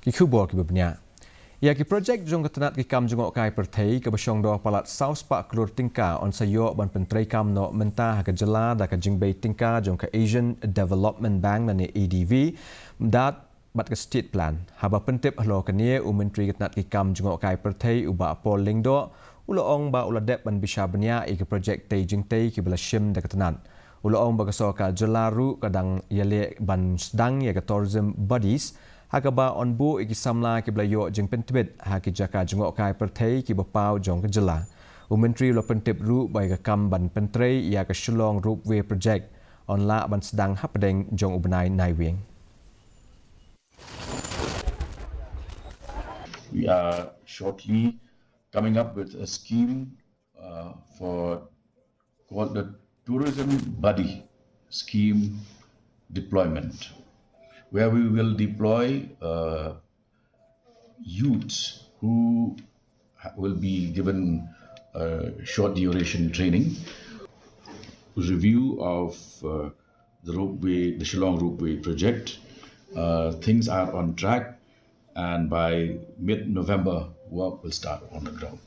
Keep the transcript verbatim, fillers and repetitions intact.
Ki khubor kiba bniah. Ïa ki projek jong ka tnat ki kam jngohkai pyrthei kaba shongdor palat saw spah klur tyngka yn sa ïoh ban pyntreikam noh mynta ha ka jylla da ka jingbei tyngka jong ka Asian Development Bank lane A D B, bad ka State Plan. Haba pyntip halor kane, u Myntri ka tnat ki kam jngohkai pyrthei u Bah Paul Lyngdoh u la ong ba u la dep ban bishar bniah ïa ki projek tei jingtei kiba la shim da ka tnat. U la ong ba ka sorkar jylla ruh ka dang ïaleh ban sdang ïa ka Tourism Buddies, ha kaba yn buh ïa ki samla kiba la ïoh jingpyntbit ha ki jaka jngohkai pyrthei kiba paw jong ka jylla. U Myntri u la pyntip ruh ba ïa ka kam ban pyntrei ïa ka Shillong Ropeway Project yn lah ban sdang hapdeng jong u bnai Naiwieng. We are shortly coming up with a scheme uh, for called the Tourism Buddy Scheme deployment, where we will deploy uh, youths who will be given a short duration training, review of uh, the ropeway, the Shillong Ropeway project. Uh, things are on track, and by mid-November, work will start on the ground.